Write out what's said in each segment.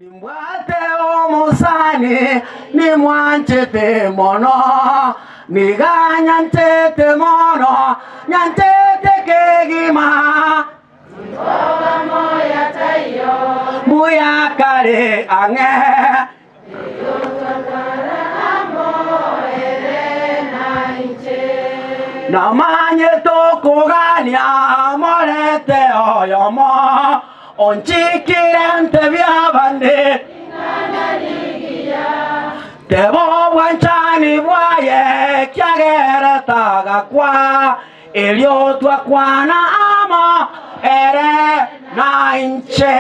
Nimbwate omosani nimwanchete mono, niga nyanchete mono, nyanchete kegima. Tinkoba moyo taiyo. Mbuya kare ang'e. Erio twatwara amo ere na inche. Namanyete okogania morete oyomo. Onchikire ntebie abande. Ring'ana rigiya. Teba obwanchani bwaye, ekiagera tagakwa, erio twakwana amo ere na inche.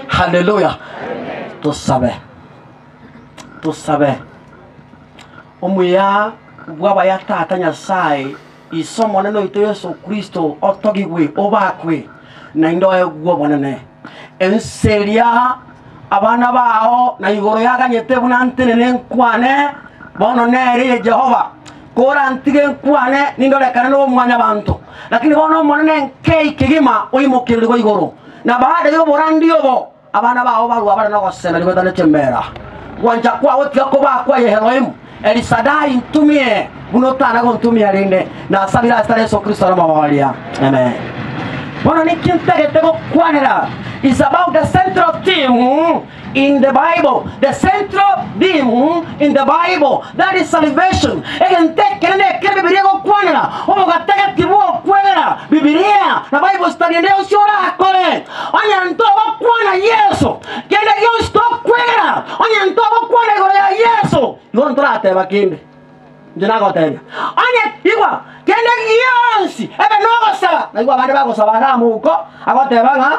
Haleluya! Tosabe, tosabe. Omuya bw'abaya Tata Nyasae, Ise Omonene oito Yeso Kristo, otogigwe, obakwe, naende oegwe obonene. Ense eria abana bao na igoro yaganyete buna ntenene nkwane, bono nere eye Jehova. Korantige nkwane, nindorekane nomwanyabanto. Lakini bono Omonene nkei kegima oimokererigwe igoro, na baada y'oborandi obo Abana bao barua bare nogosemeria goetania chimbera. Gwancha kwao tiga koba kwa Elohimu, Elisadai ntumie buna otana gontumia rende, nasabire ase tari Yeso Kristo ore Amen. Bono ninki ntagete gokwanera is about the central theme in the Bible, the central theme in the Bible that is salvation. Egento ekenene ekere Bibilia egokwanera obogatageti bw'okwegera Bibilia na Bible study ende yonsi orakore. Onye ntogokwana Yeso, kende gionsi tokwegera, onye ntogokwana igoro ya Yeso, igo ntorateba kende. Inche nagotebia, onye igwa kende gionsi ebe nogosaba, naigwa abande bagosaba iga amouko, agoteba ng'a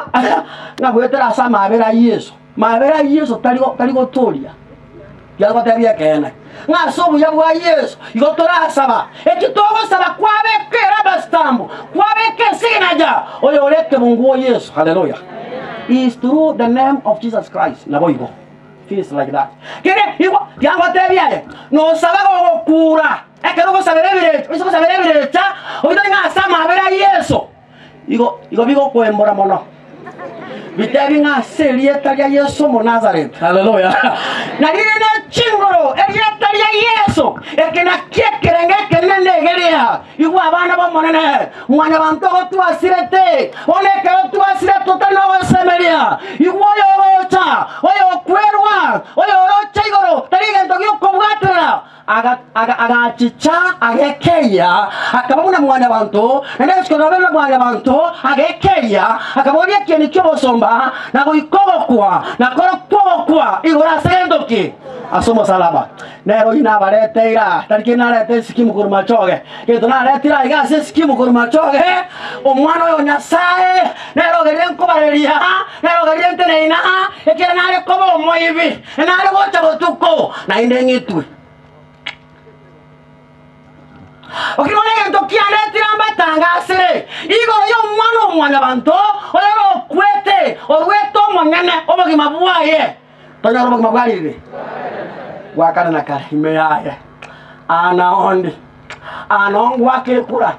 ng'a goetera ase amabera a Yeso. Mabera a Yeso tari tari gotoria. Tiagotebia ekeene, ng'a ase obuya bwa Yeso igo torasaba, eki togosaba kwabeka erabasitambo, kwabeka esignature, oyore ekebunguo Yeso. Haleluya! Is through the name of Jesus Christ. Naboigo. Finish like that. Kere igwa tiagotebia aye, nosaba gogokura, ekero ogosabera ebirecha, oise gosabera ebirecha, oitore ng'a ase amabera a Yeso, igo igo bigokoembora mono. Bitebi ng'a ase erieta ria Yeso Omonazareti, haleluya, na rire ne chinguru erieta ria Yeso, eke nakio ekerengo ekenene egeria. Igwa abana b'Omonene, mwanyabanto gotwasirete, bono ekero twasire totari nogosemeria. Igwa oyogocha, oyokwerwa, oyoroche igoro, tari egento gi'okobwaterera. Agachicha, agekeyia, akaba buna mwanyabanto, naende agachika koba buna mwanyabanto, agekeyia, akaboria ekieni ki'obosomba, na goika ogokwa, na korokwa ogokwa igoro ase gento ki? Ase omosalaba. Nere oyio nabareteire aa, tari kende narete esikimu korwa machoge, gento naretire aiga ase esikimu korwa machoge, Omwana oyo o Nyasae, nere ogerire nkobareria, nere ogerire nteneine aa, ekiagera nare koba omoibi. Nare gocha botuko, naende ng'itwe. Lakini bono egento kianetire mbatangasere igoro y'Omwana o Mwanyabanto, oyore okwete, orwete omonyene obogima bwaye, tonyore obogima bwa riri bwa kare na kare ime yaye. Aa nao ndi, aa nao ngwaka ekura.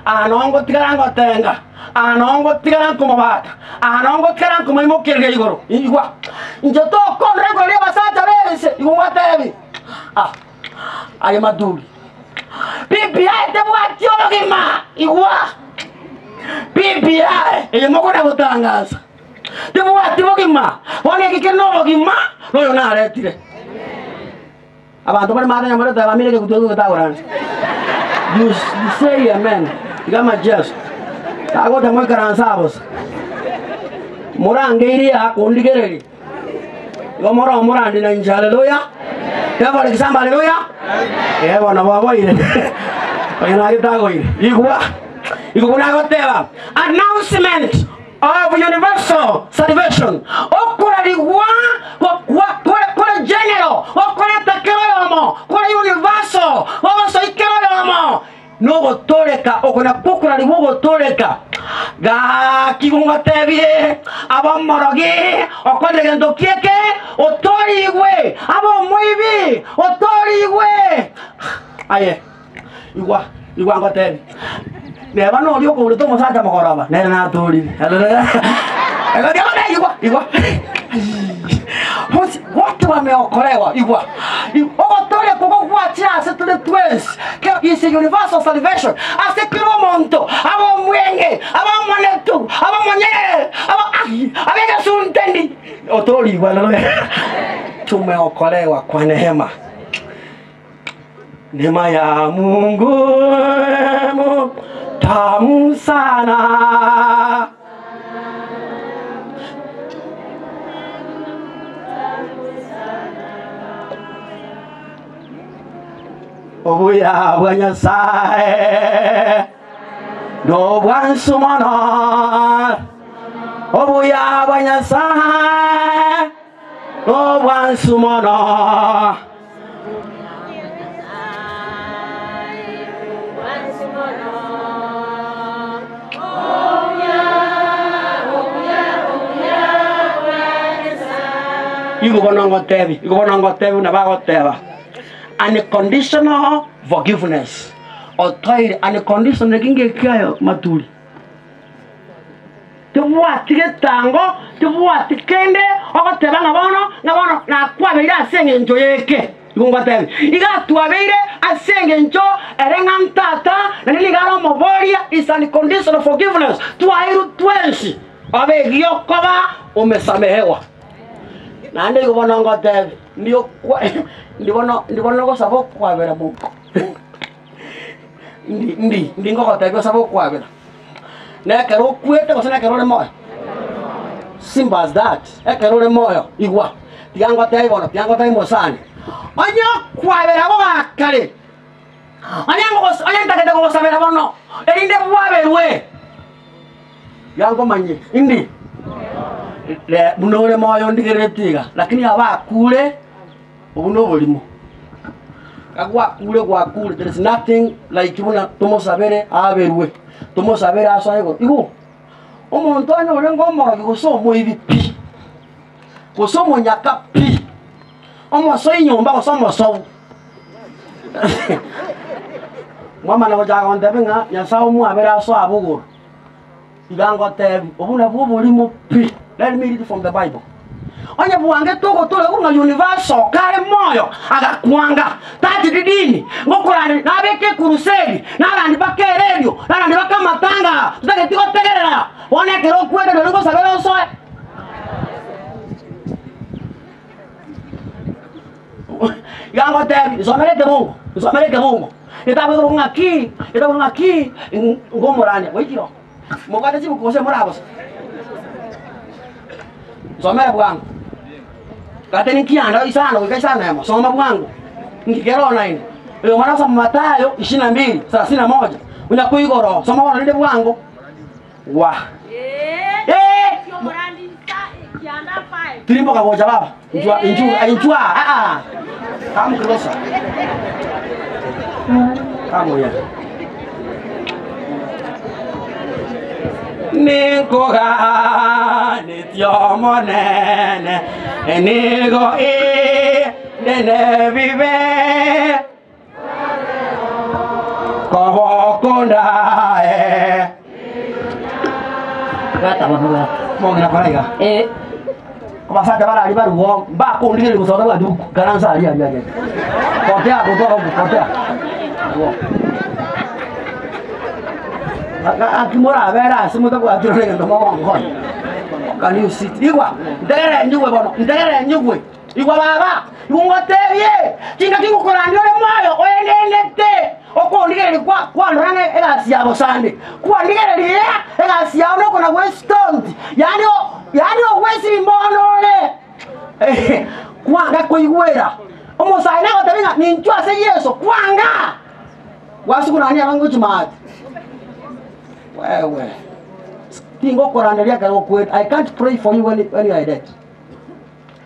Aa nao ngotigara ngotenga, aa nao ngotigara nkomobaka, aa nao ngotigara nkomoimokereria igoro. Igwa, inche tokondora igoro ri'abasacha b'ense, igo ngwatebi, ah, aye maturi. BBI tebwati obogima, igwa, BBI eye mokona gotangasa, tebwati bogima, bono eke kere nobogima, noyo naretire. Abanto bare maate nyamore teba amina egegutu ekio getagorane. You say amen. Iga amacheso. Tagocha moikaranse aa bosa. Morangeirie aa kondigereria. Igo more omorandi na inche haleluya. Teba ore kisamba haleluya. Eh bono boboire. Onye nagetagoire. Igwa. Igo buna agoteba announcement of universal salvation, okorarigwa kore kore general, gokoreta kera oyomo, kore universal, gogosoi kera oyomo, nogotoreka oko nakwo okorarigwa ogotoreka. Gaki ngotebie, abe omorogi, okorire gento ki eke, otorigwe, abe omoibi, otorigwe. Aye. Igwa, igwa ngotebie, neba noria okourete omosacha mogoroba, nere natorire. Haleluya. Igwa, igwa. Bonsi wote wameokolewa igwa. Ogotoria kogo gwachire ase tore twensi. Is a universal salvation. Ase kera omonto, abe omwenge, abe omonetu, abe omonyerere, abe ai, abe egesuntendi. Otorigwe, haleluya. Tumeokolewa kwa neema. Neema ya Mungu tamu sana. Obuya bwa Nyasaye nobwansu mono, obuya bwa Nyasaye nobwansu mono. Igo bono ngotebi, igo bono ngotebi buna bagoteba, unconditional forgiveness. Otoire unconditional eki ngekiayo maturi. Tobwati getango, tobwati kende, ogoteba ng'a bono, ng'a bono nakwabeire ase engencho y'eke. Igo ngotebie, iga atwabeire ase engencho ere ng'a ntata, naende nigo are omoboria, is unconditional forgiveness, twaeirwe twensi, obe egiokoba omesamehewa. Naende igo bono ngotebie, ndiokwa ndi bono ndi bono ogosaba okwabera moko ndi ndi ndi ngogotebia osabe okwabera. Na ekero okwete gose nekero ore moyo? Simple as that. Ekero ore moyo, igwa, tiga ngotebie bono, tiga ngotebie mosani, onye okwabera gogakare, onye ngogos onye ntagete kogosabera bono, erinde bwaberwe, tiga nkomanyie indi re buna ore moyo ondigereretie iga, lakini abakure. Obwo noborimo. Gakure gwakure there is nothing like buna tomosabere aberwe, tomosabere asoe igoro. Igo, omonto onye orenge omorogi gose omoibi pi, gose omonyaka pi, omosoi nyomba gose omosobu, mwamanya gochaka gontebia ng'a Nyasae omwabere asoe abwo igoro, Iga ngotebi, obwo nabwo oborimo pi. Let me read from the Bible. Onye bwangete ogotooreka ng'a universal kare moyo agakwanga, tacheti dini, ngokorani nabeke ekurusedi, narandi mpaka eredio, narandi mpaka amatanga aa, totageti gotegerera. Bono ekero okwete nori ngosabera osoe. Iga ngotebi, nsomere ekebungo, nsomere ekebungo, getaboigo ng'aki, getaboigo ng'aki, ngomorania, goikire oo. Mobwate chibuku gose morabosa? Nsomere bwango. Gati ninkianda isano goika isano emo, soma bwango. Nki kere online? Oyo omwana gosoma Mathayo ishirini na mbili, thelathini na moja, buna koigoro, soma bono rende bwango. Wa. Eh! Tirimboka gocha baba. Inchwa, inchwa, inchwa. Ah ah. Come closer. Come here. Ninkoganetie Omonene, nigo inde nebibe. Kobokondae. Mong'ina kora iga. Eh. Abasacha barari barwo mbakondigereria gosoka bwati buku karansa aria aria aria. Kotea gotoka huku kotea. Abwo. Aki morabere ase motabwati nonye egento mogonkonya. Can you sit? Igwa, ntegerere nyigwe bono, ntegerere nyigwe. Igwa baba, igwa ngotebie, chingaki ngokorandia ore moyo oenenete, okondigereria kwa kwandora ng'a egasi ya bosande, kwandigereria egasi yao nokona gwestonti, yaani o yaani ogwesiri mono ore kwanga koigwera. Omosae nagotebia ng'a ninchwo ase Yeso, kwanga! Gwasugunania abange gochia maate. Wewe, tingokoranderia ekero okwete, I can't pray for you when, when you are dead.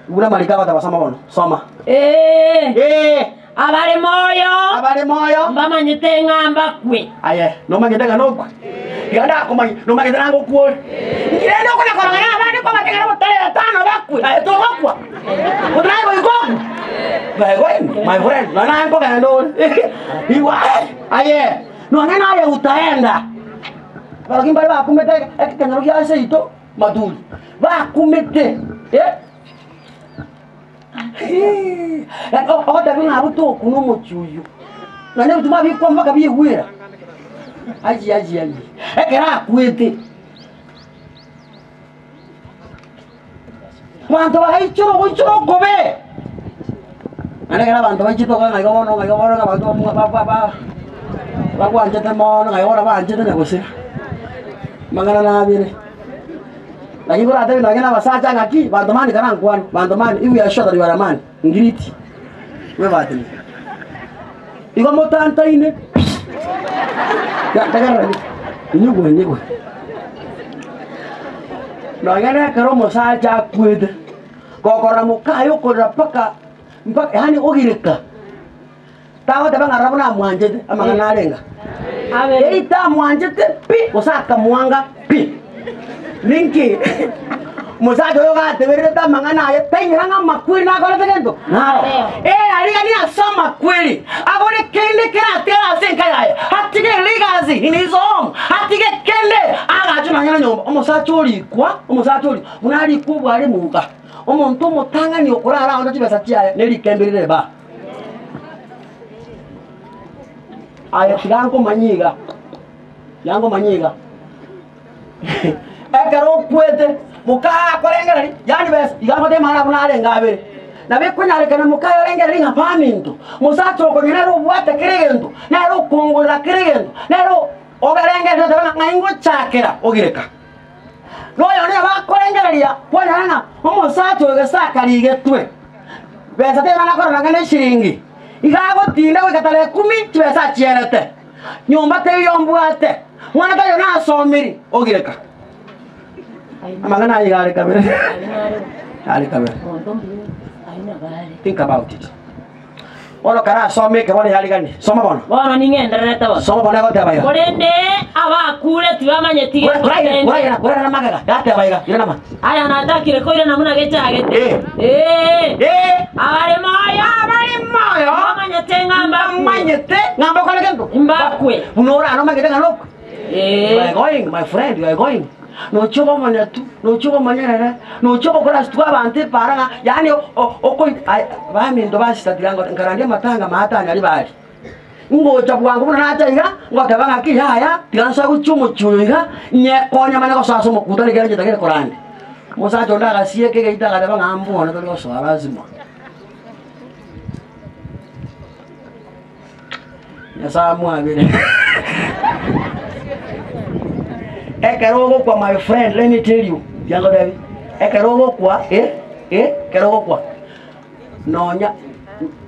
Buna amariko agoteba soma bono, soma. Ee, Ee, abare moyo abare moyo. mbamanyete ng'a mbakwe. Aye, nomanyete ng'a nokwe? Tiga ndakomanya, nomanyete nanga okwe ore. Inki rende okona korogana abande kobategera obotarere tano bakwe, aye togokwa? Otorae goika okwe? My friend, my friend, nonya naye nkogenda ore. Igwa, aye, nonya naye utaenda. Abaroki mbare bakumete ekenyoro gia seito. Maturi bakumete eh. Ogotebi ng'a abwo tokuna omochie oyio, naende ebituma bikwa mpaka biigwera. Achi achi achi, ekero akwete, abanto bagaichora ogoichora okobe, naende ekero abanto baichete okore ng'a igo bono ng'a igo bono abanto ba ba ba bagwanchete mono ng'a igo bono banchete nyagosira, amang'ana nabere. Lakini koratebe nonya na abasacha ng'aki, banto mani karankwane, banto mani, if you are sure that you are a man, ngiriti, bwebatini. Igo motantaine pi. Ya, tegerera inyigwe, inyigwe. Nonya na ekero omosacha akwete, gokorora mokaye okorera mpaka, mpaka yaani ogireka. Tagoteba ng'a rora buna amwanchete, amang'ana arenga. Eri tamwanchete pi, gose akamwanga pi. Ninki? Omosacha oyo gatebererete amang'ana aye, tainyora ng'a amakweri nakorete gento? Naro. Ee, ariganie ase amakweri, agore kende keratigare ase enka yaye, atige legacy in his home, atige kende, agache nonya na nyomba. Omosacha orikwa, omosacha oria, buna arikwa obware moka, omonto omotang'ani okorara aonde chibesa chiaye, nerikembe rire eba. Aye tiga nkomanye iga, tiga nkomanye iga. Ekero okwete, moka akorengereria, yaani besa, iga ngoteba amang'ana buna arenge abere. Nabo ekonyarekana mokaye orengereria ng'a baminto, mosacha oko onye nere obwate kera egento, nere okongorera kera egento, nere ogerengereria otebe ng'a ng'ai ngochakera ogireka. Na oyonde nabo akorengereria kwanyora ng'a omosacha oyo gese akarigetwe, besa teri nang'ana korora ng'a neshiringi, iga agotinda goika tarehe kumi chibesa achierete, nyomba teiyo mbwate, mwana taiyo nasomiri, ogireka. Amang'ana aya iga are kabere, are kabere. Think about it. Bono karasome eke bono yariganie. Soma bono. Bono ning'endererete bono. Soma bono egoteba iga. Korende abakure tibamanyeti gento Koraira, kende. koraira, koraira magega. Yateba iga. Irana ma. Aya natakire koirana buna gechagete. Eh. Ee. Eh. Abare moyo. Abare moyo. Bamanyete ng'a mbakwe. Bamanyete ng'a mbakore gento. Mbakwe. Buna orane omanyete ng'a nokwe. Ee. You are going, my friend, you are going. Nochia obomanya tu, nochia obomanyerere, nochia obokora ase twabanto epaara ng'a yaani okoi aye baminto basista tiga ngote nkarandia amatanga maatani aria baria. Ngocha bwango buna nacha iga, ngoteba ng'aki yaya, tiga nsoe gochia omochie oyo iga, nyekonye manye gosoa ase omokutano ekiagera inche ntagete korande. Omosacha onde agasieka egeita agateba ng'a mbono tori gosoa lazima. Nyasae amwabere. Ekero ogokwa my friend, let me tell you, tiangotebi, ekero ogokwa eh, eh, ekero ogokwa nonya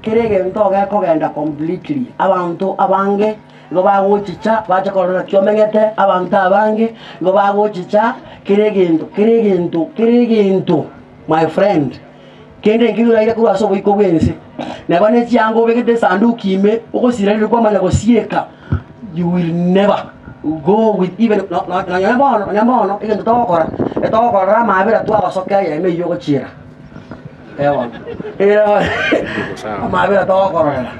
kera egento gekogenda completely, abanto abange nigo bagochicha bache korora naki omeng'ete, abanto abange nigo bagochicha kera egento, kera egento, kera egento my friend. Kende nkeri oraire korwa ase oboiko bw'ense, neba ne chianga obegete esanduki ime, ogosira kwamanya gosieka, you will never go with even no- no- nonye bono nonye bono egento togokora, etogokorora amaabera twagosoka eyemo eywo ogochiera, eh bono, amaabera togokororera,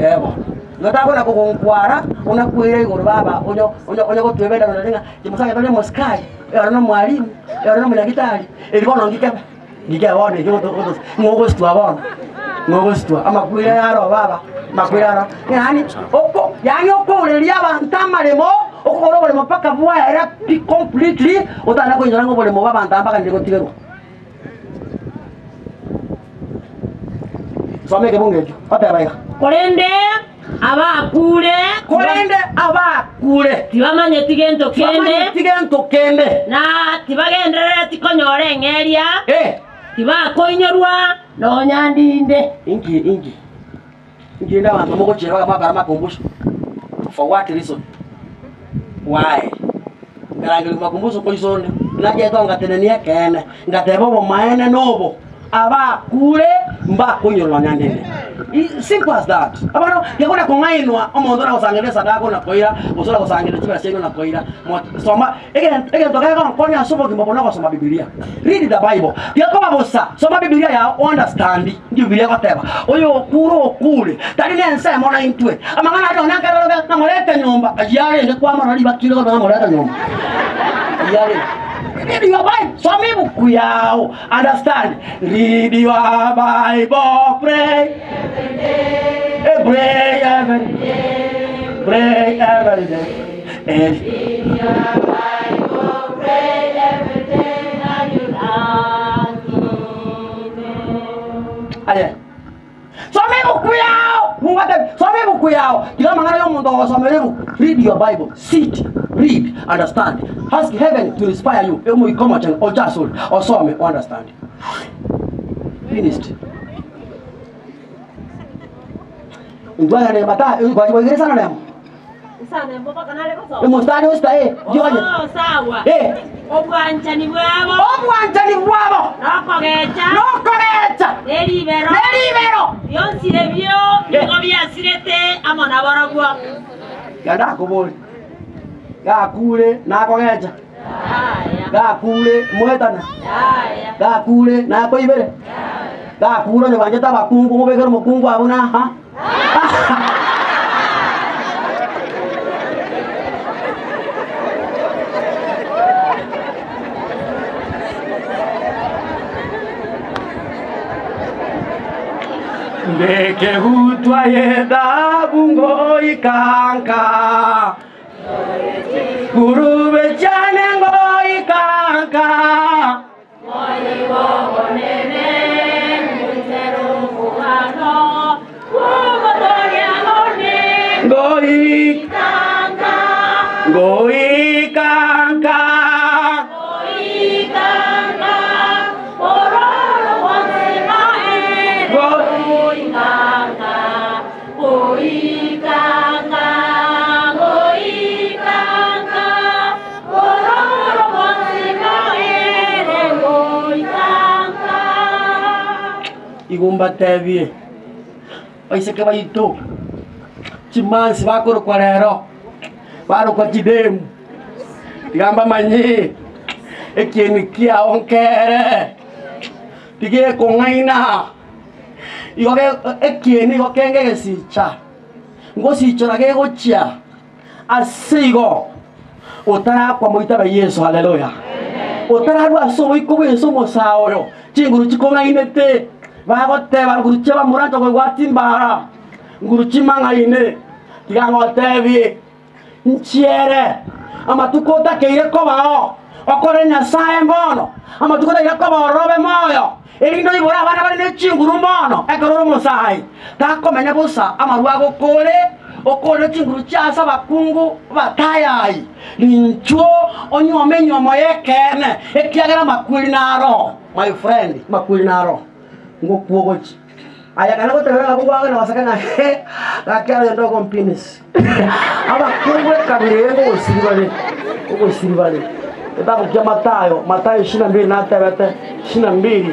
eh bono. Igo takona kogonkwara, buna kwera igoro baba onye onye onye gotwebera nonye ng'a inche tari omosikari, ere na omwalimu, ere na omonyagitari, eri bono ngikebe. Ngike bono ekio goto- goto- ng'o ogositwa bono, ng'o ogositwa, amakweri aya aro baba, amakweri aro, yaani oko yaani okourereria abanto amaremo, okogora oboremo mpaka bwaera pi completely, otana koinyora ng'a oboremo bwa abanto aba mpaka ninde gotigerwa. Soma ekebungo ekio, oteba iga. Korende abakure Korende abakure tibamanyeti gento kende, tibamanyeti gento kende. na tibagenderereti konyora eng'eria, Eh, tibakoinyorwa nonya ndinde. inki inki inki rende abanto mogochiera bakamwakora makumbusho for what reason why nkarangeria makumbusho koisonde nachete ongatenenia ekeene ngateba obomaene nobo Abakure mbakoinyorwa nonya ndende. Simple as that. Abana gekona kong'ainwa omonto oragosangereria esadaka ona koira gose oragosangereria chibesa chiaino ona koira. Soma egento egento kegonkonya ase obogima obo nogosoma Bibilia. Read the Bible. Tiga bosa, soma Bibilia yao o understand nki Bibilia egoteba. Oyo okure okure, tari na ensemo na intwe. Amang'ana aria nonya nkere barobe ng'a morete nyomba, ayio arenge kwamorora ribakire gotoka ng'a morete nyomba. Ayio arenge. Read your Bible. Soma ebuku yao. Understand. Read your Bible. Pray. Eh, Pray every day. Pray every day. Eh, Aye. Soma ebuku yao. Mungu ate soma ebuku yao. Tiga mang'ana ya omonto ogosomera ebuku. Read your Bible. Sit. Read. Understand. Ask heaven to inspire you. Omoika omochenu oche asore. Osome. Understand. Finished. Intwagenda ne Mathayo, kwaigire sana nemo. Omostari osita eh, gioye. Oh, sawa. Eh. Obwanchani bwabo Obwanchani bwabo nokogecha nokogecha neribero neribero bionsi ebio nigo biasirete amo naborobwo. Genda akobori gakure nakogecha Aya. gakure mwetana Aya. gakure nakoibere gakure onye bwanchete abakungu mobekere omokungu abwo naha. Ndekehutwa yethabu ngoikanka ngurube cyane ngoikanka. Ngoi ngoikanka. Igumbatebie baiseke baitu chimansi bakorokwa rero barokwa chidemu tigamba manyi ekieni kiao nkere tigekong'aina igo ekieni igo kenge gesicha ngosichora gegochia ase igo otarakwa moitabe Yesu. Haleluya. Otararwa ase oboiko bwa ense omosaa oyo chinguru chikong'ainete bagoteba nguru chia bamorancho koigwati mbara nguru chimang'aine tiga ngotebie nchiere amatuko otakeire kobao okore Nyasaye mbono amatuko otakeire kobao orobe moyo erinde oibore abana bare na chinguru mbono ekero ore omosai takomenya bosa amarwa agokore okore chinguru chiase abakungu batayai ninchwo onyuome enyomo yekene ekiagera makweri naro my friend makweri naro ngokuogochi aya kana gotebera abakungu bagenda baseke ng'a he gaki aragenda okompinis abakungu ekabira eye ngogosiri bare ogosiri bare kitabu kia Mathayo, Mathayo 22 natebete 22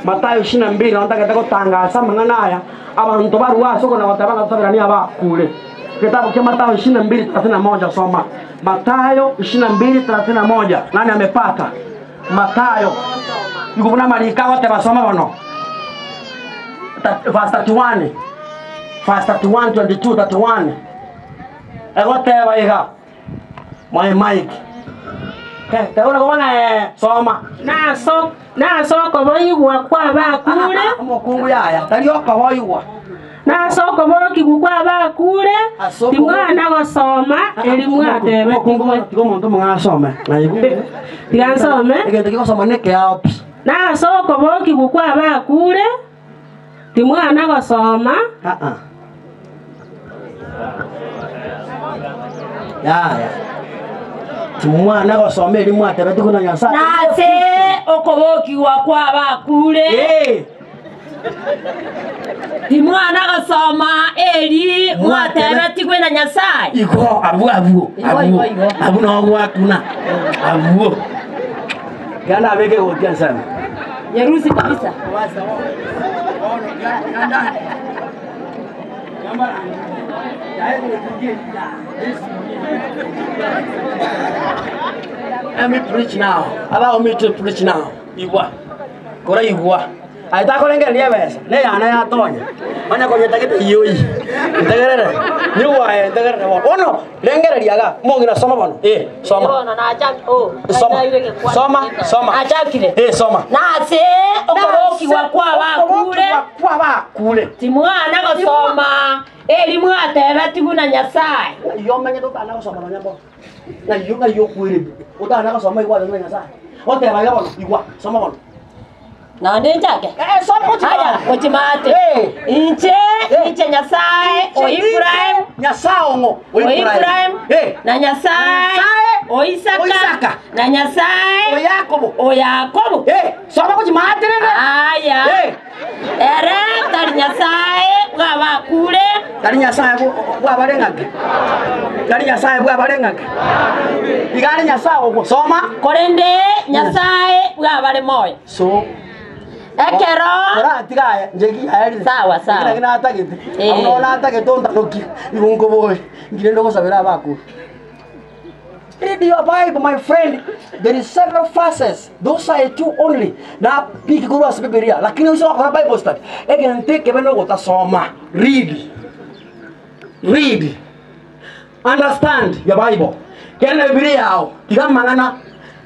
Mathayo 22 notagete gotangasa amang'ana aya abanto barwa ase okona goteba ng'a totabera niga bakure. Kitabu kia Mathayo 22:31 soma Mathayo 22:31. Nani amepata Mathayo? Ikubuna marika goteba soma bono. Verse 31 verse 31 22 31 egoteba iga my mic teona kobana soma. Naso nasokoboigwa kwa bakure. Omokungu yaya tari okoboigwa. Nasokobokigu kwa bakure timwana gosoma eri mwatebe. Omokungu tiga omonto omong'asome tiga nsome egento kigosoma nekeao pi. Nasokobokigu kwa bakure timwana gosoma. Yaya timwana gosoma eri mwatebe tikuna Nyasaye. Nase okobokiwa kwa bakure timwana gosoma eri mwatebe tigwe na Nyasaye. Igo abu abu abu abu nogwakuna abu ganda abeke gotia sana Nyerusi kabisa. Let me preach now. Allow me to preach now. Igwa. Kora igwa. Aye takorengereria ebesa, neyane yatonya. Onye konyetagete iyoi. Ntegerere. Nyigwa aye ntegerere bono. Bono rengereria iga, omong'ina soma bono. Eh, soma. Bono nachaki oh, Soma. naire gekwana Soma, geka. soma. Nachakire. Eh, soma. Nase okobokigwa kw'abakure Okobokigwa kw'abakure. timwana gosoma eri mwatebetigwe na Nyasae. Ng'ai omenyete otana gosoma nonya mbono? Ng'ai ng'ai okwereria otana gosoma igwatebigwe na Nyasae? Oteba iga bono, igwa, soma bono. Naende nchake. Eh, soma gochia Aya, gochia maate. Eh. Inche, Eh. inche Nyasae o Ibrahimu, Nyasae ong'o? o Ibrahimu, Eh. na Nyasae Nyasae o Isaka, o Isaka. na Nyasae O Yakobo. o Yakobo. Eh, soma gochia maate rende. Aya. Eh. Ere tari Nyasae bw'abakure. Tari Nyasae bw'abare ng'ake. Tari Nyasae bw'abare ng'ake. Iga are Nyasae ogwo. Soma. Korende Nyasae bw'abare moyo. So. Ekero. Koratiga aye, inche ki yaerire. Sawa, sawa. Naki natagete. Eh. Abwo nabo natagete ontanokie. Igo nkoboe. Nki rende ogosabera abakure. Read your Bible, my friend. There is several verses. Those are two only. Na piki korwa ase Bibilia. Lakini oise gokora Bible study. Egento ekebe nogotasoma. Read. Read. Understand your Bible. Kera Bibilia yao. Tiga amang'ana.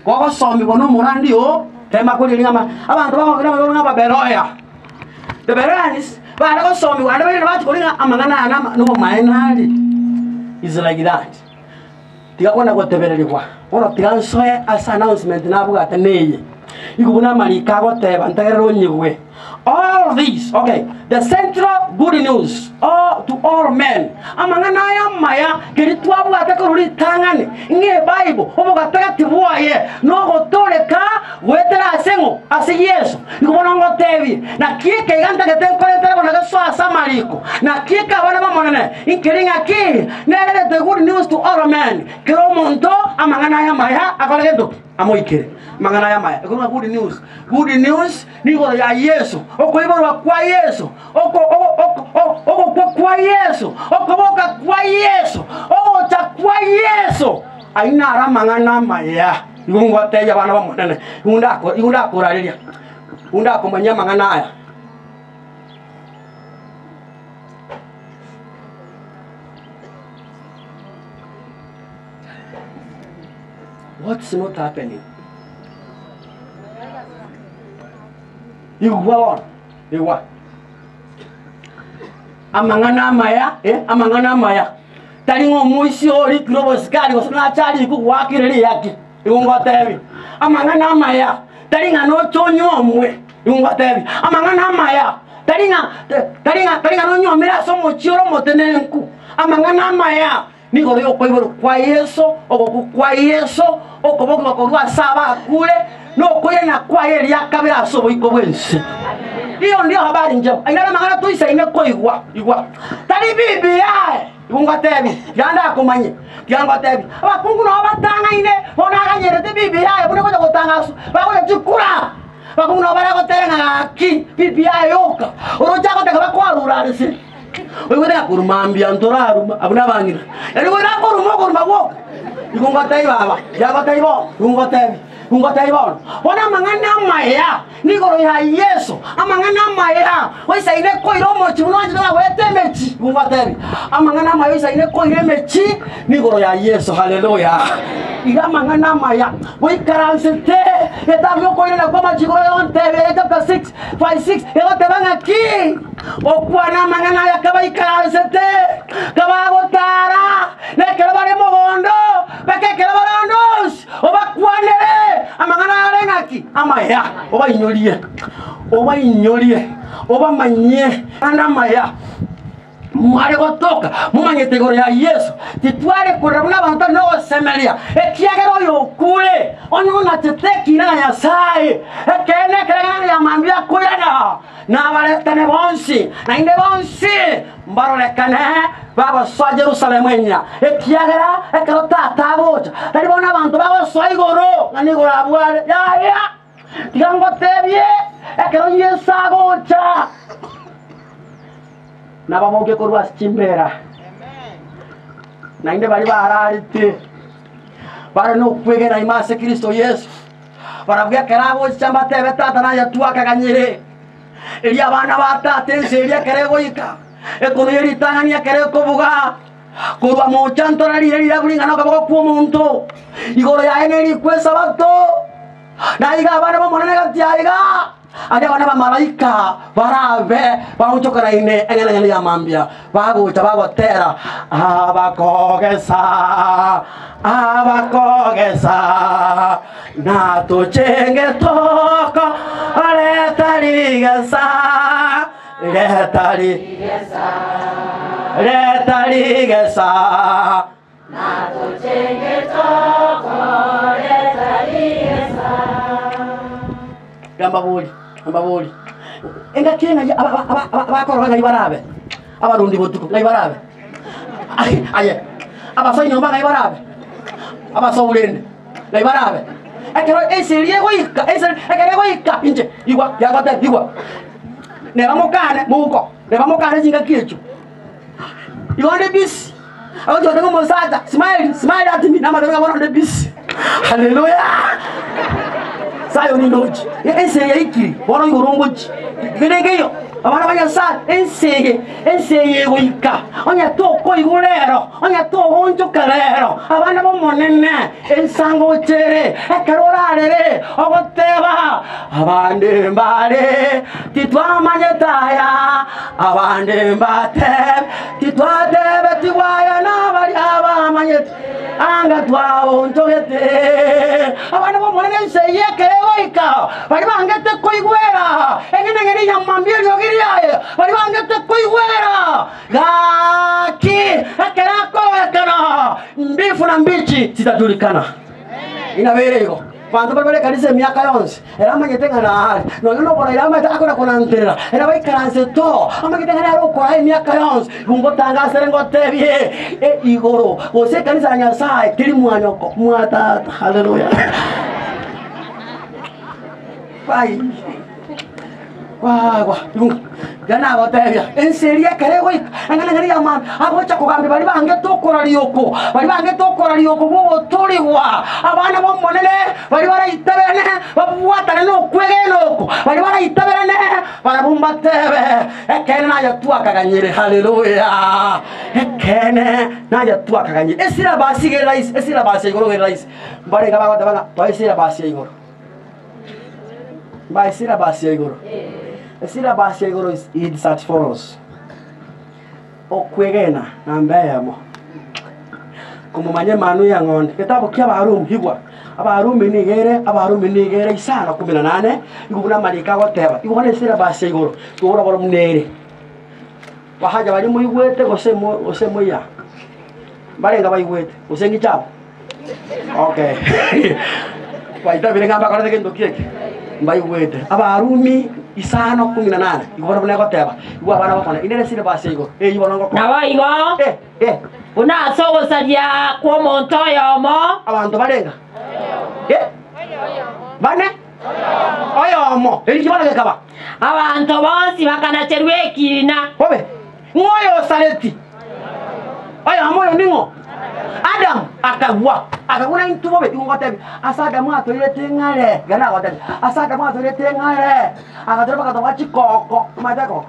Gogosomigwa nomorandi oo, tema koria ring'ana abanto bagokera amang'ana ng'a Ababeroya. The Beroeans bare gosomigwa naende bairane bachia koria ng'a amang'ana aya nama nobomaene are. Is like that. Tiga kona gotebererigwa, bono tiga nsoe ase announcement nabwate neye. Igo buna amariko agoteba ntegerere onyigwe. All this, okay, the central good news all, to all men. Amang'ana aya amaya keria twabwate korwa ritang'ani ng'a Ebible obogatagati bwaye nogotoreka goetera ase ng'o? Ase Yeso. Nigo bono ngotebie, naki eke iga ntagete nkorentere bono gesoe ase amariko, naki eke abana b'Omonene nkeri ng'aki nere the good news to all men, kera omonto amang'ana aya amaya akore gento ki? Amoikere. Amang'ana aya amaya, ekorwa good news. Good news nigoro ya Yeso, okoiborwa kwa Yeso, oko oko oko ogokwa kwa Yeso, okoboka kwa Yeso, ogocha kwa Yeso. Ayio naro amang'ana amaya. Igo ngotebia abana b'Omonene, igo ndako igo ndakorareria, igo ndakomanyia amang'ana aya. What's not happening? Igwa bono, igwa. Amang'ana amaya, eh, amang'ana amaya. Tari ng'a omoisia orikire obosikari gose nache arikwe goakire riaki, igo ngotebi. Amang'ana amaya, tari ng'a noche onyuomwe, igo ngotebi. Amang'ana amaya, tari ng'a tari ng'a tari ng'a nonyuomire ase omochie ore omotenenku. Amang'ana amaya, Nigo y'okoiborwa kwa Yeso, ogokwa kwa Yeso, okobokigwa korwa ase abakure, na okoirana kwaye eria kabere ase oboiko bw'ense. Iyo ndio habari njema. Ayio naro amang'ana toisaine koigwa. Igwa. Tari bibi yaye. Igo ngotebie, tiga ndakomanye, tiga ngotebie. Abakungu nabo batang'aine, bono aganyerete bibi yaye buna gocha gotangaswa, bagocha chikura. Abakungu nabo baragotera ng'a gaki, bibi yaye yoka. Oroche agoteba bakwarure arese. Oigwete ng'a korwa mambia ntoraruma, abwo nabang'ina. Yaani goika akoruma okoruma gwoka. Igo ngotebi baba, yagotebi bono, igo ngotebi, igo ngotebi bono. Bono amang'ana amaya nigoro ya Yeso, amang'ana amaya oisaine koira omochie buna oanchete ng'a goeta emechie, igo ngotebi. Amang'ana amaya oisaine koira emechie nigoro ya Yeso, haleluya. Iga amang'ana amaya goikaransete getabu giokoirana kwa amachiko egontebia chapter 6 verse 6 egoteba ng'aki? Okwana amang'ana aya kabaikaransete, kabagotaara, na ekero bare mogondo, mpaka ekero bare onde onsi, obakwanere amang'ana aya are ng'aki? Amaya. Obainyorie, obainyorie, obamanyie amang'ana amaya. Mware gotoka momanyete igoro ya Yeso, titware korera buna abanto nogosemeria, ekiagera oyo okure, onye onachete ekiina na Nyasae, ekeene ekerengererio ya mambia akoirana. Nabaretane bonsi, naende bonsi mbarorekane bagosoa Yerusalemu enyia, ekiagera ekero Tata agocha, tari bono abanto bagosoa igoro, ng'a nigo abwo are. Yaya, tiga ngotebie, ekero Yeso agocha, nababoke korwa ase chimbera, naende baria bararete, bare nokwegena ime ase Kristo Yeso. Barabwo ekero agochicha mbatebe, Tata naye twakaganyire. Erio abana ba tata ense eria ekero egoika, ekono ye ritang'ani ekero ekobuga, korwa mocha ntore riire riria ring'ana okoboko kw'omonto, igoro yaye nerikwe esabato, na iga abana b'Omonene gati aiga, aria abana b'amalaika barabe baonchokanaine eng'enang'eni ya mambia, bagocha bagotera, Abakogesa, abakogesa, natochenge toko, reta rigesa, reta rigesa, reta rigesa. Gamba bori, gamba bori. Engaki eng'ai abakorora ng'ai barabe, abarundi botuko ng'ai barabe. Aye, abasoi nyomba ng'ai barabe, abasou rende ng'ai barabe. Ekero ense eria egoika, ense ekero egoika inche igwa yagotebia igwa, neba mokane mouko, neba mokane chingaki echio. Igo onde busy, agochi goteba omosacha, smile, smile at me, namatebe ng'a bono onde busy. Haleluya! Sayoni ndochi, ense eye yaikire, bono igoro ngochi. Kende nkeiyo, abana ba Nyasaye, ense eye, ense eye egoika, onye tokoigwa rero, onye togoonchoka rero, abana b'Omonene, ensango ochere, ekero orarere, ogoteba, Abande mbare titwamanyete aya, abande mbatebe titwatebetigwe aya nabaria abamanyete, anga twaontogete. Abana b'Omonene ense eye ekero egoika, baria bangete koigwera eng'enang'eni ya mambia eriogi riaye, baria bangete koigwera gaki ekero akororekana, mbifu na mbichi chitajulikana. Inabeire igo. Abanto baria bare ekanisa emiaka yonsi, ere amanyete ng'a naare, nonya noboraire amanyete akona konanterera, ere baikaransete oo, amanyete ng'a nere okoraa emiaka yonsi. Igo ngotangasere ngotebie, e igoro, gose ekanisa ya Nyasaye teri mwanyoko, mwa tata. Haleluya. Bai. Kwagwa, iga nagotebia, ense eria ekero egoika, eng'ana eng'ana ya mambia, agocha kogambia baria bangete okoraria oko, baria bangete okoraria oko bw'ogotorigwa, abana b'Omonene baria baraitaberane, babwatane nokwegena oko, baria baraitaberane, barabwo mbatebe, Ekeene naye twakaganyire, Haleluya! Ekeene naye twakaganyire. Esilabasi iga ere rahisi, esilabasi ya igoro iga ere rahisi. Mbarenge abagoteba ng'a toe esilabasi ya igoro. Mbae syllabus ya igoro. Esyllabus ya igoro is it's as follows. Okwegena namba eyemo. Komomanya Emanu ya ng'onde. Getabu kia Abarumi, igwa. Abarumi nigo ere, Abarumi nigo ere isano kumi na nane, igwa buna amariko agoteba. Igwa bono esyllabus ya igoro, togora bono buna ere. Bahaja baria moigwete gose mo gose moiya. Mbarenge abaigwete, gose ng'iche aba? Okay. Baitabire ng'a mbakorete gento ki eke? Mbaigwete. Abarumi isano kumi na nane, igo bono buna egoteba, igo abana bakona, inere syllabus ya igoro, eyio bono ngokora. Naboigo, Eh, eh, buna ase ogosaria kw'omonto oyomo, abanto barenga? Eh, bane? Oyomo. Erinki bono gekaba? abanto bonsi bakanacherwa ekiina. Bobe. Ng'o oyosareti? Oyomo oyo ning'o? Adamu akagwa, akagwa na intwe bobe. Igo ngotebia, ase Adamu atoirete ng'are, iga nagotebia, ase Adamu atoirete ng'are, agatora bagatoboa chikoko, omanyete ekoko?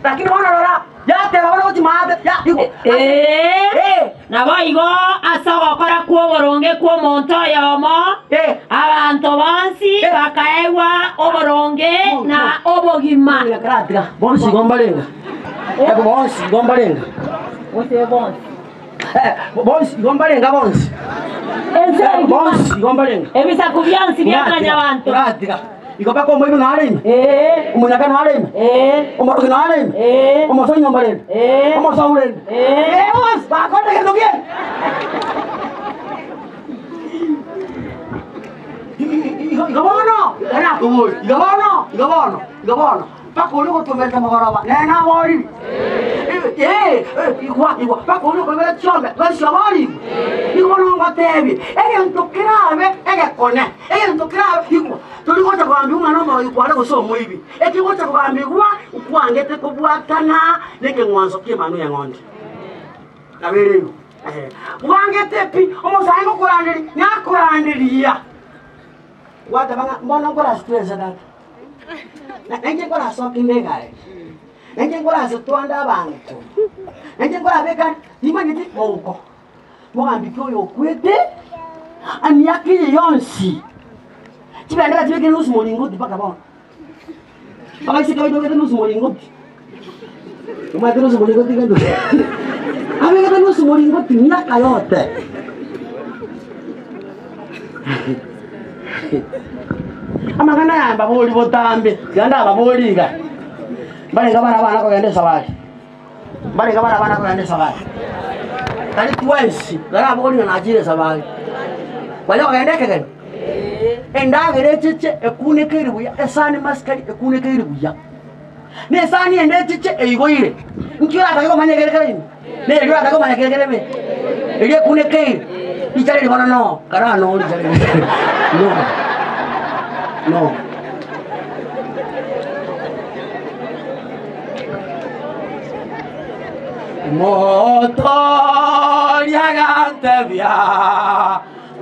Lakini bono rora, yateba bono gochia maate, ya igwa. Ee, Eh. naboigo ase ogokora kw'oboronge kw'omonto oyomo, Eh. abanto bonsi Eh. bakaegwa oboronge na obogima. Karatiga, bonsi igo mbarenga. Ebo bonsi igo mbarenga. Gose bonsi. Eh, bonsi igo mbarenga bonsi. Ense Eh, engima. bonsi igo mbarenga. Ebisaku bionsi bia mwanyabanto. Oratiga. Igo mpaka omoibi nare ime. Ee. Omonyaka nare ime. Ee. Omorogi nare ime. Ee. Omosoi nyomba rende. Ee. Omosou rende. Ee. Eh, bonsi bakorire gento kieni. Igo igo bono, iga nakoboria, igo bono, igo bono, igo bono. Mpaka oria ogotomerete mogoroba, nere naborire. Ee, igwa, igwa, mpaka oria okoibera chiombe, bonsi oborigwe. Nigo bono ngotebie, egento kerabe egekone, egento kerabe, igwa, tori gocha kogambigwa ng'a nomorogi kware gose omoibi, ekegocha kogambigwa, nkwangete kobwatana nekeng'wanso ki'emanwa y'eng'ondi. Nabo ere igo. Bwangete pi, omosae ngokoranderia, nakoranderia. Gwateba ng'a mbono nkorasitwe ense tata, na nainche nkorasoke inde egari, nainche nkorasitwa ande abanto, nainche nkorabeka timanyeti mouko. Mogambi ki oyo okwete emiaka eye yonsi, chibendera chibekire nusu moringoti mpaka bono. Abaiseke baito babegete nusu moringoti, omanyete nusu moringoti gento ki? Abegete nusu moringoti miaka yote. Amang'ana aya mbabori botambe, tiga ndababori iga, mbarenge abana abana kogenda esabari. Mbarenge abana abana kogenda esabari. Tari twensi narabori ng'a nachire esabari. Kwanya kogenda ekegeni? Endagera echeche ekunekeire buya, esani masikani ekunekeire buya. Na esani ende echeche eigoire, nki oratake komanya ekere kere ime? Neri oratake komanya ekere kere ime? Eria ekunekeire, richare eri bono noo, kara noo richare eri. No, no. Omotoria agantebia,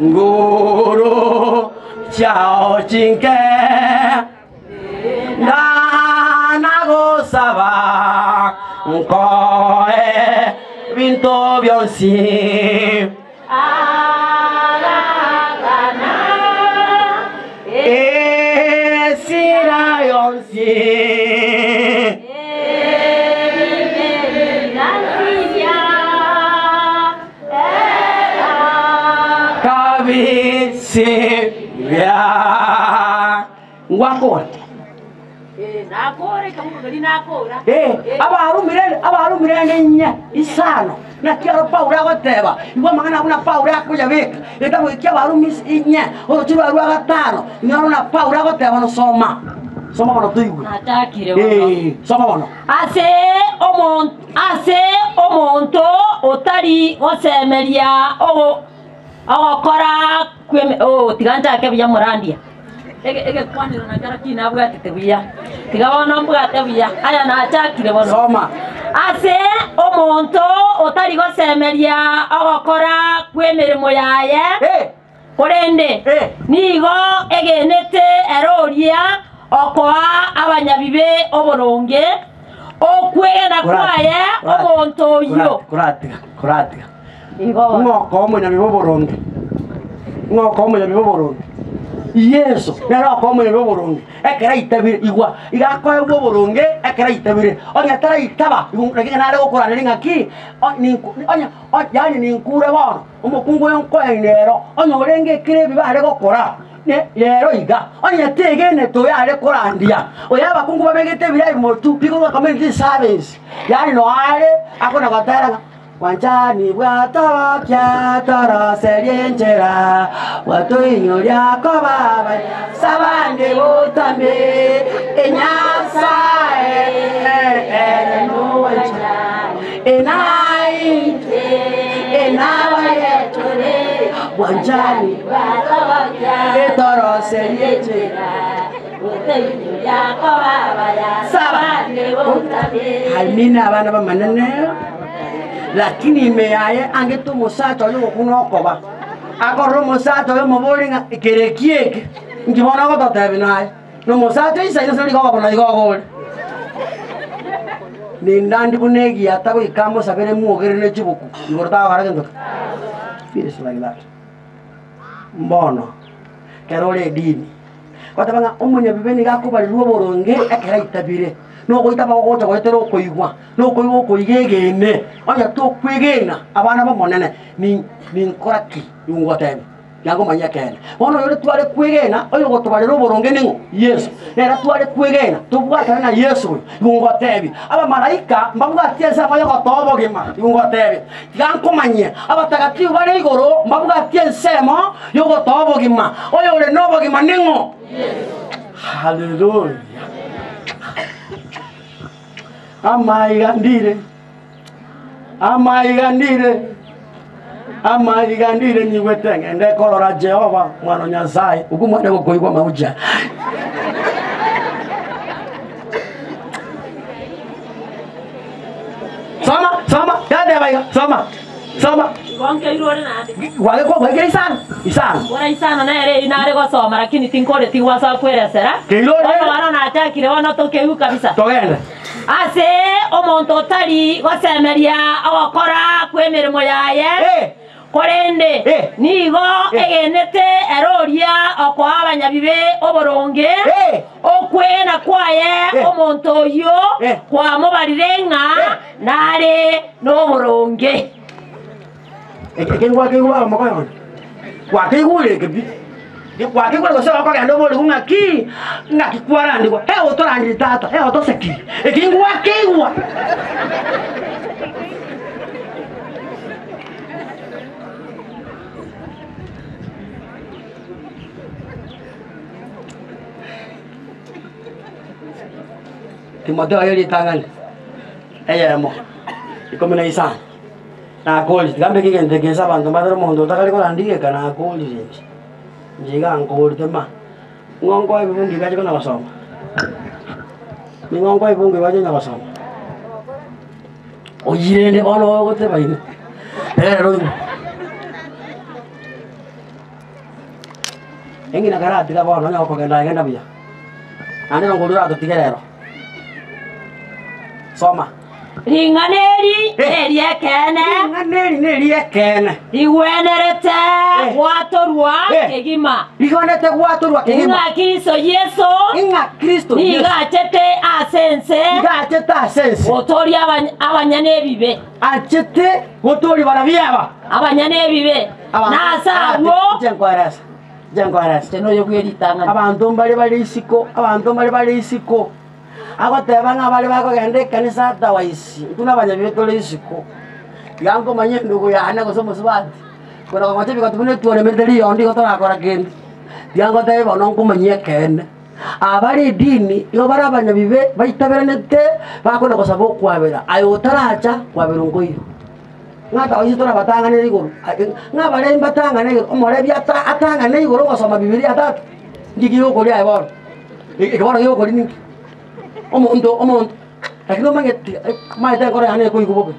Nguru chiao chinke, ndanagosaba nkoe binto bionsi. Esira yonsi. Kabisibia. Ngwakora. Nakora ekabuku keria nakora. Eh, abarumire abarumire ende inye isano naki aro Paulo agoteba igwa amang'ana buna Paulo akoyabeka egetabu eki abarumi is inye oroche rwa rwa gatano nigo buna Paulo agoteba bono soma soma bono toigwe Nachakire bono. Eh, soma bono Ase omon ase omonto otari gosemeria ogo Ogokora kw'eme oh, tiga nchake buya morandia. Ege egekwanero nakero ki nabwatete buya. Tiga bono mbwate buya. Aya nachakire bono. Soma. Ase omonto otari gosemeria ogokora kw'emeremo yaye, Eh, korende Eh. nigo egenete ere oria okoa abanyabibe oboronge, okwegena kwaye omonto oyio. Koratiga, koratiga. Ng'a okoa omonyabibe oboronge, ng'a okoa omonyabibe oboronge. Yeso nere okoa omonyabibe oboronge, ekero aitabire, igwa, iga akoegwa oboronge ekero aitabire, onye taraitaba, igo naki nare gokoraneri ng'aki, o- ninku onye o- yaani ninkure bono, omokungu oyo nkoeni nero, onye orenge ekero ebibe are gokora, ne rero iga, onye tegenete oyo are korandia, oyo abakungu babegete ebirai motwe, bigoro community service, yaani noyo are akona gotera ng'a. Bwanchani bwatokia toroserie enchera, bwatoinyoria koba abanyasa bande botambe. Enyasae ere nobwanchani, enaintwe enabaye tore. Bwanchani bwatokia toroserie enchera, bwatoinyoria koba abanyasa bande botambe. Amina abana b'Amanene. Lakini ime yaye angete omosacha oye ogokuna okoba, akorora omosacha oye omoborie ng'a kere ki eke, inki bono ogototebia naye? Nomosacha oisaine ase rigoba buna igo ogore. Nindandi buna egiata goika amosabere mwogere ne chibuku, igoro tagokora gento ki? Feels like that. Mbono, kero ore edini. Goteba ng'a omonyabibe nigo akobarerwa oboronge ekero aitabire, na ogoitaba gogocha goetera okoigwa, na okoigwa okoiga egeene. Onye tokwegena abana b'Omonene, ni ninkora ki? Nigo ngotebia, tiga ngomanye ekeene. Bono oyore tware kwegena, oyogotobarera oboronge ning'o? Yeso. Nere tware kwegena, tobwatane na Yeso oyo. Nigo ngotebia, abamalaika mbabwatie ensemo y'ogotoa obogima. Nigo ngotebia, tiga nkomanyie, abatagatifu bare igoro mbabwatie ensemo y'ogotoa obogima. Oyore nobogima ning'o? Haleluya! Amaiga ndire, amaiga ndire, amaiga ndire nyigwete ng'ende korora Jehova mwana o Nyasaye. Okwo mwane gokoigwa amaucha. Soma, soma, yateba iga, soma. Soma. Igo nkeirwe ore naende. Gwagekwa gwekire isano. Isano. Bora isano nere eyio nare gosoma lakini tinkoreti gwasoa kweresera. Keirwe ore. Bono bono nachakire bono tokeigwe kabisa. Togende. Ase omonto otari gosemeria ogokora kw'emeremo yaye, Eh. korende Eh. nigo Eh. egenete ere oria okoa abanyabibe oboronge, Eh. okwegena kwaye Eh. omonto oyio Eh. kwamobarire ng'a Eh. nare noboronge. Eke ngwakeigwa baba mokoyo one. Gwakeigure eke pi. Gwakeigure gose okogenda oborigwe ng'aki, ng'aki kwarandigwa, eh otorandiri tata, eh otosekiri. Eki ngwakeigwa. Timotheo aye ritang'ani, eyemo, ikomi na isano. Nakorire, tiga mbeke egento eke inse abanto mbatare omonto otakari koranda egeka nakorire inche. Inche iga nkorete ma, ng'o nkoe ebibungo ebi ache konya gosoma? Ning'o nkoe ebibungo ebi ache konya gosoma? Oyio rende bono ogoteba ime, rero oigwe. Eng'ina karatiga bono onye gokogenda aye genda buya, naende nonkoria oratotige rero. Soma. Ring'ana eri neri'ekeene. Ring'ana eri neri'ekeene. Rigwenerete gwatorwa kegima. Rigwenerete gwatorwa kegima. Ing'a Kristo Yeso. Ing'a Kristo Yeso. Nigo achete ase ense. Nigo achete ase ense. Gotooria abanyene ebibe. Achete gotooria barabwo aba. Abanyene ebibe. Na ase abwo. Inche nkoeresa. Inche nkoeresa. Inche noyo bw'eritang'ani. Abanto mbare bare isiko, abanto mbare bare isiko. Agoteba ng'a baria bakogenda ekanisa otherwise, intwe nabanyabibe tore isiko. Tiga nkomanye endugu yane gose omosubati, kona kogocha ebigoti buna etuoni emerete riyondo igo torakora kende. Tiga ngotebie bono nkomanyie ekeene, abare edini igo bare abanyabibe baitaberanete bakona gosaba okwabera, aye otaracha kwaberwa nkoiyo. Ng'a tawise torabatang'anere igoro, ng'a baria mbatang'ane igoro, omorebi ata atang'ane igoro ogosoma bibilia tata, nki kegokoria aye bono? Eke bono kegokoria ninki? Omonto omonto lakini omanyete omanyete enkoro yane ekoigwa bobe,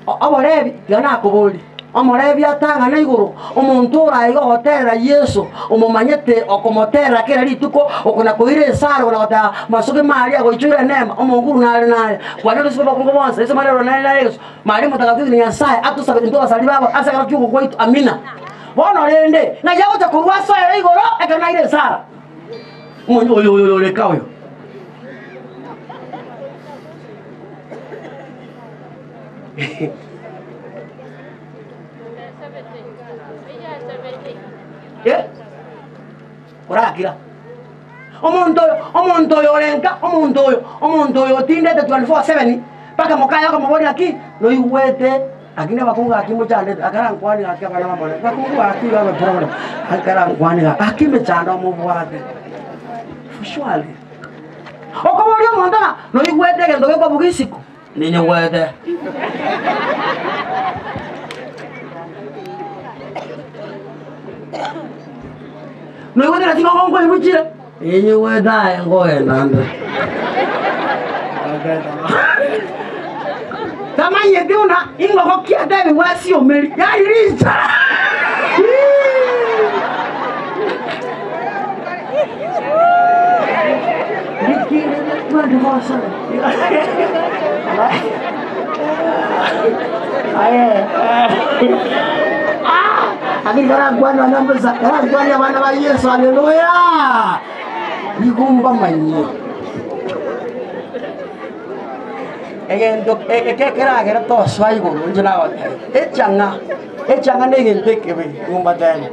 oborebi tiga nakoborie, omorebi atang'ane igoro, omonto ore aiga ogoterera Yeso, omomanyete okomoterera kera rituko, okona koira esara okona goteba masoge maria agoichoire enema, omonguru nare nare, kwana ase abakungu bonsi, ase amarero nare nare Yeso. Maria Omotakatifu na Nyasae atosabe intwe abasani babo ase ekero ki'ogokwa gwaito. Amina. Bono rende, ng'ai agocha korwa ase ere igoro ekero naire esara? Omonyo oyo oyo oreka oyo. Eh? Orakira. Omonto oyo, omonto oyo ore nka, omonto oyo, omonto oyo otindete 24/7, mpaka mokaye okomoboria naki, noigwete, lakini abakungu gaki mochandete, akarankwanie gaki abana bamone, abakungu gaki iga abaproblem, akarankwanie gaki, gaki emechando mobwate, surely. Okoboria omonto ng'a noigwete egento gekobuga isiko, ninyigwete. Noigwete naki ng'ongo nkoibuchire? Ninyigwete aye nkogenda nde. Tamanyeti buna ingoko ki atebigwe asiomeri, yari richara. Lakini karangwana nambusa karangwana abana ba Yesu haleluya nigo mbamanyie egento eke ekeragere tosoa igoro inche nagotebia echang'a echang'a na egento ekebe nigo mbatebie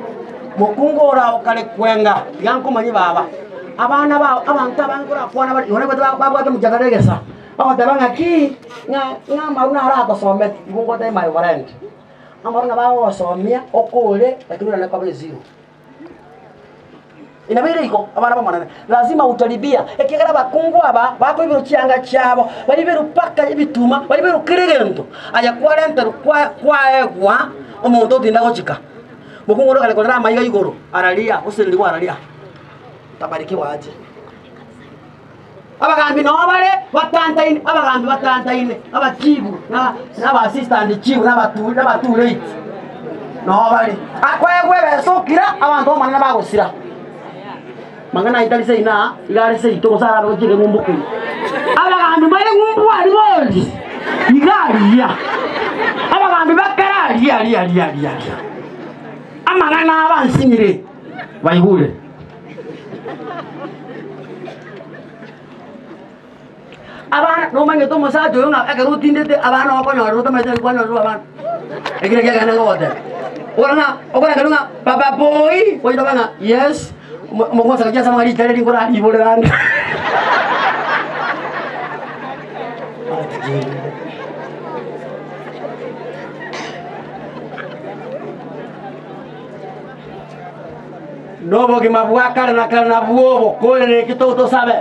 mokungu ora okare kwenga tiga nkomanyie baba abana bao abanto abange korakwana bare igo naigwete babwate omochakano egesa bagoteba ng'aki ng'a ng'a amaru naro atosometi igo ngotebia my friend. Amaru nabo agogosomia okore lakini orende koba eziro. Inabeire igo abana b'Omonene, lazima utaribia, ekiagera abakungu aba bakoiberwa chianga chiabo, baiberwe mpaka ebituma, baiberwe kera egento. Aye kwarenterwa kwa kwaegwa omonto otinda gochika. Mokungu ore okare korera amaiga igoro, araria, osenderigwe araria, utabarikiwa ache. Abagambi nao bare batantaine, abagambi batantaine, abachibu na na aba assistant chief na abatu na abatureti nao bare. Akoegwa ebesa okira, abanto b'Omonene bagosira. Mang'ana ayio tari seino aa, iga are seito gose arabe gochia ekeng'umbu keria. Abagambi mbare ng'umbu aria bonsi, iga aria. Abagambi bakare aria aria aria aria aria. Amang'ana aba ansinyire, baigure. Abana, nomanyete omosacha oyo ng'a ekero otindete abana okonyorera otamanyete naki kwanyorerwa abana. Ekio nakio ekeene ngogoteba. Okora ng'a okorangerwa ng'a papa boy, oitoba ng'a yes, omo- omogwosaka chiasaba ng'a richa riria nkorariborera ande. Nobogima bwa kare na kare nabwo obo, korende eki totosabe,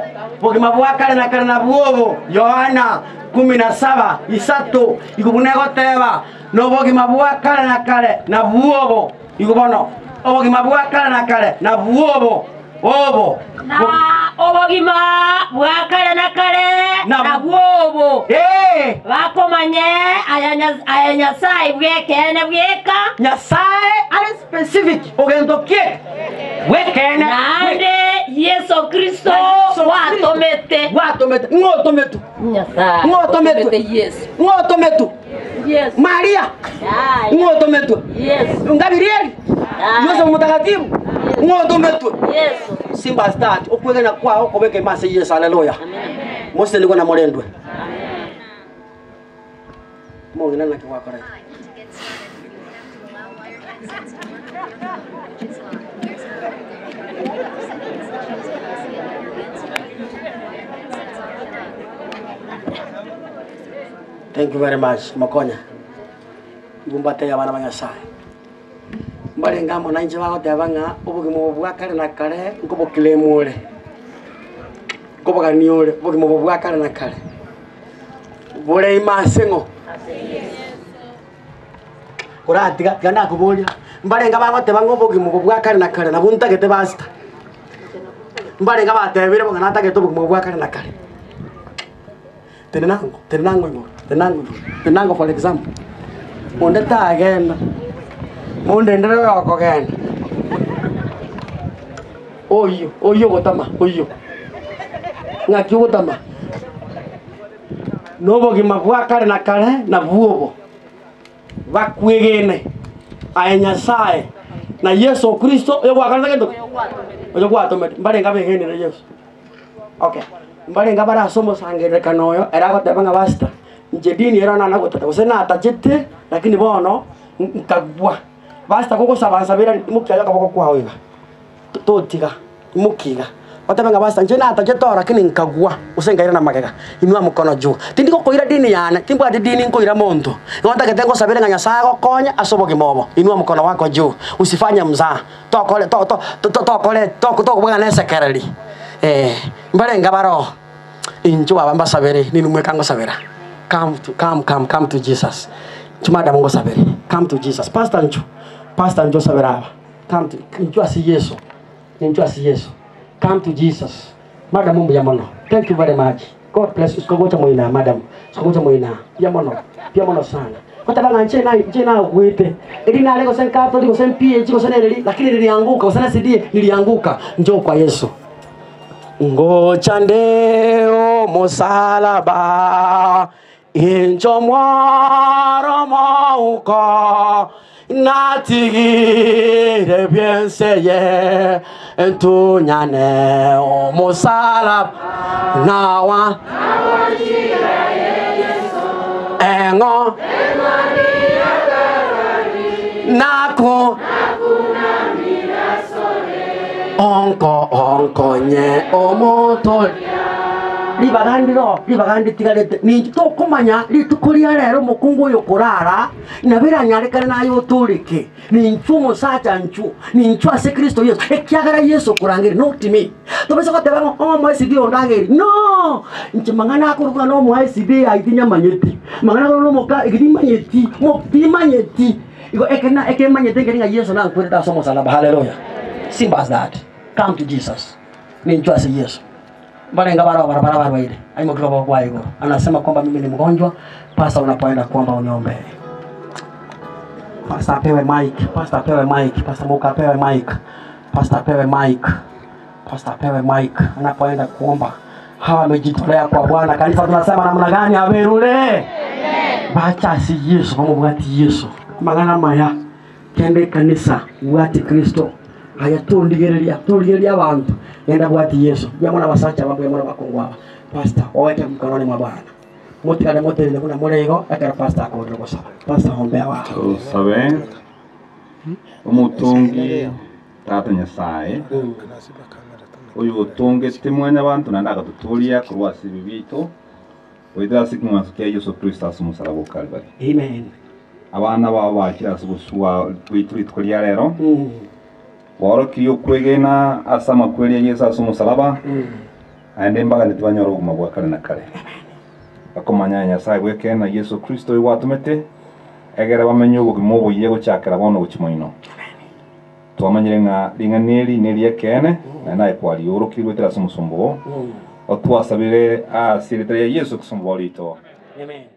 bogima bwa kare na kare nabwo obo, Yohana kumi na saba, isato, igo buna egoteba, Nobogima bwa kare na kare nabwo obo, igo bono, obogima bwa kare na kare nabwo obo, obo. Na obogima bwa kare na kare nabwo obo, Ee. bakomanye aya Nya- aya Nyasae bw'ekeene bweka. Nyasae are specific ogento ki bw'ekeene. Naende Yeso Kristo gwatomete. Gwatomete. Ng'o otometwe? Nyasae Ng'o otometwe? otomete Yeso. Ng'o otometwe? Yeso. Maria. Yaya. Ng'o otometwe? Yeso. Ngabirieli. Yaya. Yosefu Mtakatifu. Ng'o otometwe? Yeso. Simba start okwegena kwao kobeke ime ase Yeso. Haleluya. Mosenigwe na morendwe. Omong'ina naki gwakora iga? Thank you very much mokonya. Igo mbatebie abana ba Nyasaye, mbarenge amo nainche bagoteba ng'a obogima obo bwa kare na kare nkoboclaim ore, nkobogania ore obogima obo bwa kare na kare. Bore ime ase ng'o? Koratiga, tiga nakoboria, mbarenge bagoteba ng'a obogima obo bwa kare na kare nabwo ntagete pastor. Mbarenge batebire bo ng'a natagete obogima obo bwa kare na kare. Tenena ango, tenena ango igoro, tenena ango igoro, tenena ango for example, onde tagenda, mondendere oyo okogenda, oyio, oyio ogotama, oyio, ng'aki ogotama? Nobogima bwa kare na kare nabwo obo, bakwegene aye Nyasae na Yeso Kristo oyogwakorete gento ki? Oyogwatomete. Mbarenge abegenire Yeso? Okay, mbarenge abare ase omosangererekano oyo ere agoteba ng'a pastor, inche dini ero nana gotata gose natachete lakini bono nkagwa. Pastor kogosaba nsabera imokia aye okoboko kwao iga. Totiga, imokia iga, otebe ng'a pastor inche natachete oo lakini nkagwa, gose nkairana magega, inua mokono juu. Tindi gokoira dini yane, timbwati dini nkoira monto, igo ntagete ngosabere ng'a Nyasaye agokonye ase obogima obo, inua mokono wako juu, usifanye mzaha, tokore to to to tokore toko tokobwang'a na esekereri eh, mbarenge bare oo, inchuo baba mbasabere, ninwe mweka ngosabera, come to come come come to Jesus, inchuo madam ngosabere, come to Jesus, pastor inchuo, pastor inchuo osabere aba. Come to, inchuo ase Yeso, inchuo ase Yeso, come to Jesus. Madam mbuya mono, thank you very much, God bless you. Sikogocha moina madam, sikogocha moina, mbuya mono, mbuya mono sana. Goteba ng'a inche na inche nagwete, eri nare gose ncatholic gose PAG gose nereri, lakini nilianguka gose na SDA nilianguka, njoo kwa Yeso. Ngocha nde omosalaba Inche omworo omouko natigire bi'ense eye, ntunyane omosalaba nawa eng'o naku onko onkonye omotoria Ribaga ndiro, ribaga nditigarete, ninki tokomanya rituko ria rero omokungu oyo okorara, nabo eranyarekane naye otooreke, ninchwe omosacha nchwo, ninchwe ase Kristo Yeso, ekiagera Yeso okorangeria, not me. Tobaisa goteba ng'a oh omoesidi oyo ondangerie, no! Inche mang'ana akorokwa ng'a nomoesidi aye tinyamanyeti, mang'ana akorokwa nomoka eki timanyeti, mo timanyeti. Igo eke na eke manyete nkeri ng'a Yeso nankwerete ase omosalaba, haleluya. Simple as that. Come to Jesus. Ninchwe ase Yeso. Mbarenge abaroo barabwo abarwaire, aimokia okoboko kwaye igoro, anasema kwamba mimi ni mgonjwa, pastor unapoenda kuomba uniombee. Pastor apewe mic, pastor apewe mic, pastor Muka apewe mic, pastor apewe mic, pastor apewe mic anapoenda kuomba. Hawa wamejitolea kwa Bwana. Kanisa tunasema namna gani? Aberule bachasi Yesu bamubwati Yesu amang'ana maya kende ekanisa bwati Kristo aya tondigereria torigereria abanto genda bwati Yesu mbuya mono abasacha aba mbuya mono abakungu aba pastor oete mkononi mwa Bwana motigane motenene buna more igo ekero pastor akorire gosaba pastor ombea wao. Tosabe omotongi Tata Nyasae, oyotongete mwanyabanto naende agatotoria korwa ase ebibe biaito, goetera ase ekeng'wanso kia Yeso Kristo ase omosalaba o Kalvari. Amen. Abana bao bachire ase obosio bwaito rituko ria rero, baorokirie okwegena ase amakweri a Yeso ase omosalaba, naende mbaganeti banyore obogima bwa kare na kare. Bakomanya Nyasae bw'ekeene na Yeso Kristo oyogwatomete, egere bamenye obogima oboyia gochakera bono gochia moino. Twamanyire ng'a ring'ana eri neri'ekeene, naende aye kwariorokire goetera ase omosomba oo, otwasabire ase erieta ria Yeso Kristo Omobori oito. Amen.